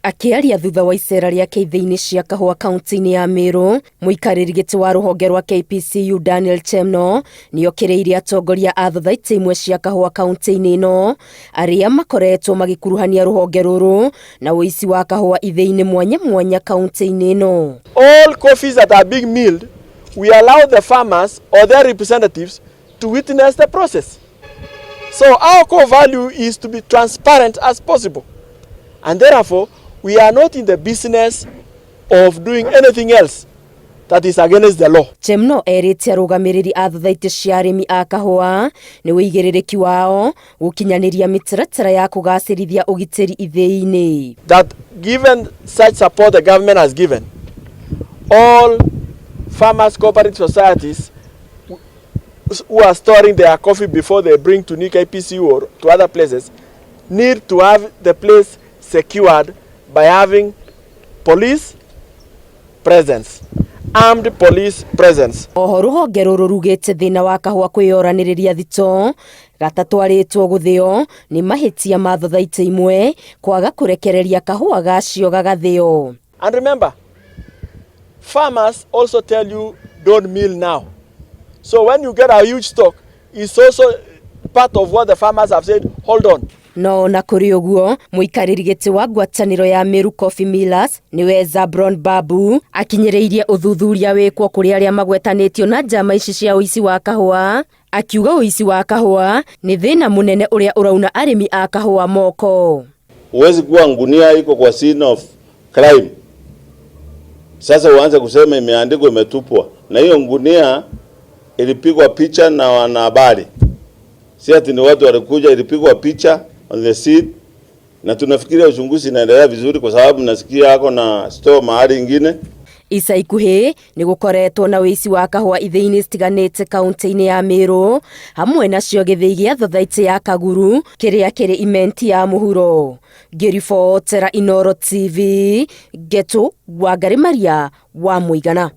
Akĩaria thutha wa icera rĩake ithĩi-inĩ cia kahũa kaunti-inĩ ya Meru, mũikarĩri gĩtĩ wa rũhonge rwa KPCU Daniel Chemno nĩokĩrĩirie atongoria a thothaitĩ imwe cia kahũa kaunti-inĩ ĩno arĩa makoretwo magĩkuruhania rũhonge rũrũ na ũici wa kahũa ithĩi-inĩ mwanya mwanya kaunti-inĩ ĩno. All coffees that are being milled, we allow the farmers or their representatives to witness the process. So our core value is to be transparent as possible. And therefore, we are not in the business of doing anything else that is against the law. Chemno erĩte arũgamĩrĩri a thothaitĩ cia arĩmi a kahũa nĩ ũigĩrĩrĩki wao gũkinyanĩria mĩtaratara ya kũgacĩrithia ũgitĩri ithĩi-inĩ. That given such support the government has given, all farmers cooperative societies who are storing their coffee before they bring to new KPCU or to other places need to have the place secured by having police presence, armed police presence. Oho rũhonge rũrũ rugĩte thĩna wa kahũa kwĩyoranĩrĩria thito gatatwarĩtwo gũthĩo nĩ mahĩtia ma thothaitĩ imwe kwaga kũrekereria kahũa gacio gagathĩo. And remember, farmers also tell you don't mill now. So when you get a huge stock, it's also part of what the farmers have said, hold on. No ona kũrĩ ũguo, mũikarĩri gĩtĩ wa ngwatanĩro ya Meru Coffee Millers nĩwe Zabron Babu akinyĩrĩirie ũthuthuria wĩkwo kũrĩ arĩa magwetanĩtio na njama ici cia ũici wa kahũa, akiuga ũici wa kahũa nĩ thĩna mũnene ũrĩa ũrauna arĩmi a kahũa moko. Huwezi kuwa ngunia iko kwa scene of crime, sasa uanze kusema imeandikwa imetupwa, na hiyo ngunia ilipigwa picha na wanahabari, si ati ni watu walikuja, ilipigwa picha on the scene, na tunafikiria uchunguzi inaendelea vizuri, kwa sababu nasikia ako na store mahali ingine. Ica ikuhĩ nĩ gũkoretwo na ũici wa kahũa ithĩi-inĩ citiganĩte kaunti-inĩ ya Meru, hamwe nacio gĩthĩi gĩa thothaitĩ ya Kaguru kĩrĩa kĩrĩ Imenti ya mũhuro. Ngĩribotera Inooro TV, Ngetu Wangari Maria wa Mũigana.